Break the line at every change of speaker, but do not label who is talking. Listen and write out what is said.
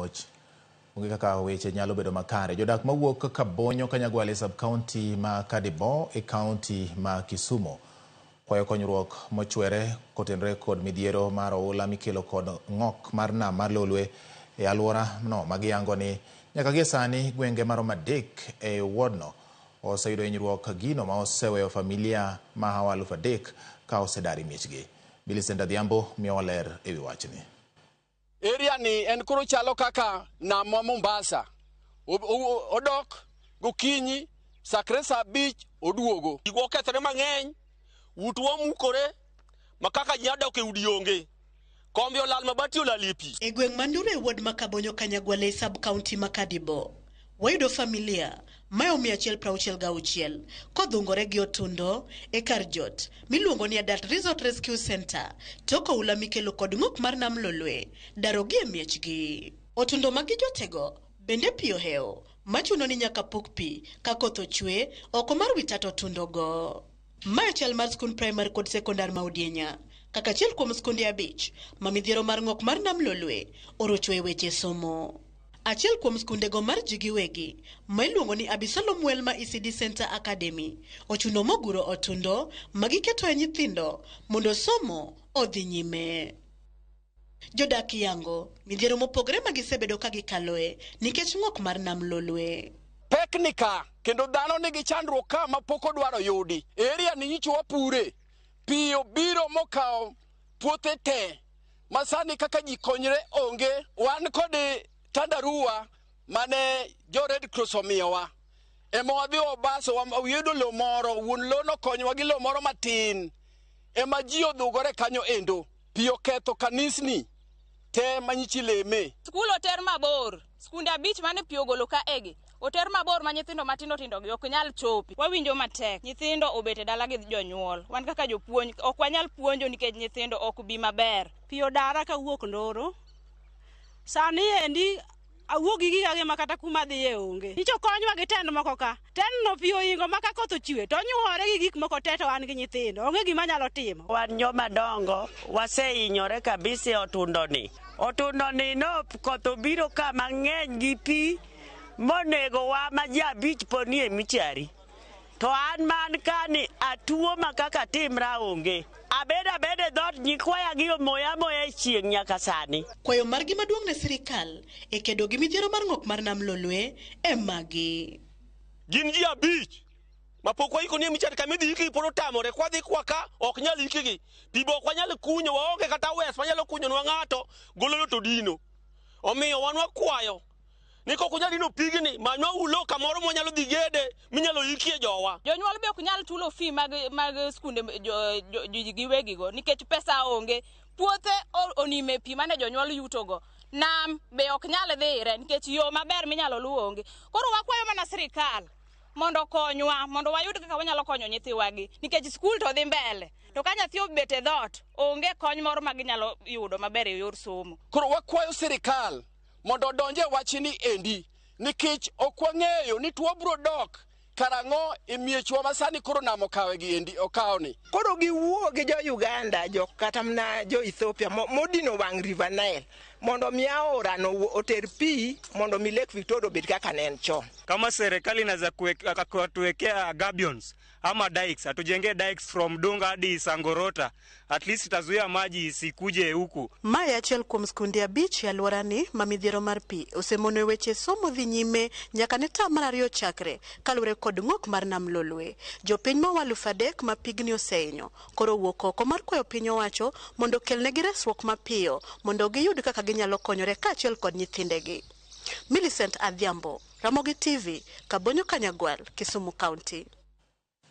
muoch, onge kaka weche nyalo bedo makare. Jodak mawuok Kabonyo Kanyagwal e sub-county ma Kadibo e county ma Kisumu kwayo konyruok mochwere kotenore kod midhiero mar oula mikelo kod ng'ok mar nam mar Lolwe e alwora no magiyango ni nyaka gie sani gwenge maromo 3 e wardno oseyudo hinyruok, gino ma oseweyo familia mahawo 3000 ka osedar e miechgi. Millicent Adhiambo miyowa ler ewi wachni.
Area ni en koro chalo kaka nam ma Mombasa. Odok gokinyi sakre saa 5 oduogo.
Gikwa okethore mang'eny, utwa omukore, ma kaka ji nyalo dok e udi onge. Kombe olal, mabati olal e pi.
E gweng' ma Nduru e ward ma Kabonyo Kanyagwal e sub county ma Kadibo, wayudo familia mayo 166 kodhungore gi otundo e kar jot miluongo ni Adult Resort Rescue Center tok oula mikelo kod ng'ok mar nam Lolwe darogi e miechgi. Otundo ma gijotego bende pi ohewo machuno ni nyaka puk pi ka koth ochwe oko mar wi tat otundogo. Mae chal mar skund primary kod sekondar ma Odienya kaka achiel kuom skunde 5 ma midhiero mar ng'ok mar nam Lolwe orocho e weche somo. Achiel kuom skundego mar ji giwegi ma iluongo ni Abisalom Welma ECD Center Academy ochuno moguro otundo ma giketoe nyithindo mondo somo odhi nyime. Jodak yango midhiero mopogore ma gisebedo ka gikaloe nikech ng'ok mar nam Lolwe.
Pek ni ka kendo dhano nigi chandruok ka ma pok odwaro yudi. Area ni nyicho wapure, pi obiro mokawo puothe te ma sani kaka ji konyre onge. Wan kod tandarua mane jo Red Cross omiyowa ema wadhi wabaso, wayudo lowo moro, wuon lowo nokonyowa gi lowo moro matin ema ji odhugore kanyo endo. Pi oketho kanisni te ma nyichi leme.
Skul oter mabor, skunde 5 mane pi ogolo ka egi oter mabor ma nyithindo matindo tindo gi ok nyal chopi. Wawinjo matek, nyithindo obet e dala gi jonyuol. Wan kaka jopuonj ok wanyal puonjo nikech nyithindo ok bi maber.
Pi odara kawuok Ndoro. Sani endi awuok gi giga gi ma kata kuma adhiye onge. Nyicho konywa gi tend moko ka. Tendno pi oingo ma ka koth ochwe to onyuore gi gik moko te to an gi nyithindo. Onge gima anyalo timo.
Wan joma dongo wasehinyore kabisa e otundo ni. Otundo ni no koth obiro ka mang'eny gi pi monego wa ma ji 5 pod nie michari. To an man kani atuo ma kaka timra onge. Abedo abeda e dhoot nyikwaya gi omoya amoya e chieng' nyaka sani.
Kwayo margi maduong' ne sirikal e kedo gi midhiero mar ng'ok mar nam Lolwe e magi.
Gin ji 5 ma pok waiko ni e michari kama idhi ikgi pod otamore. Kwadhi kwa ka ok nyal ikgi. Pi be ok wanyal kunyo, waonge kata wes manyalo kunyonwa ng'ato golo to dino. Omiyo wan wakwayo ni kok unyal dino pigni, manywa ulo kamoro mwanyalo dhi gede minyalo ikie jowa.
Jonyuol be ok nyal chulo fee mag skunde ji giwegigo nikech pesa onge. Puothe onime pi mane jonyuol yutogo. Nam be ok nyal dhire nikech yo maber minyalo luw onge. Koro wakwayo mana sirikal mondo okonywa, mondo wayud kaka wanyalo konyo nyithiwagi nikech skul to dhi mbele. To ka nyathi obet e dhoot, onge kony moro ma ginyalo yudo maber e yor somo.
Koro wakwayo sirikal mondo odonj e wachni endi nikech ok wang'eyo ni tuo biro dok karang'o e miechwa ma sani koro nam okawe gi endi okawni.
Koro giwuo gi jo Uganda, jo kata mana jo Ethiopia modino wang' River Nile mondo mi aora no oter pi mondo mi Lake Victoria obed kaka ne en chon.
Kama serikali inaweza kutuwekea gabions ama dikes, atujengee dikes from Dunga hadi Sangorota, at least itazuia maji isikuje huku.
Mae achiel kuom skunde 5 e alworani ma midhiero mar pi osemono e weche somo dhi nyime nyaka ne tam mar 2 chakre kaluwore kod ng'ok mar nam Lolwe. Jopiny ma 3000 ma pigni osehinyo koro wuok oko mar kwayo piny owacho mondo okelnegi resruok mapiyo mondo giyud kaka ginyalo konyore kaachiel kod nyithindegi. Millicent Adhiambo, Ramogi TV, Kabonyo Kanyagwal, Kisumu County.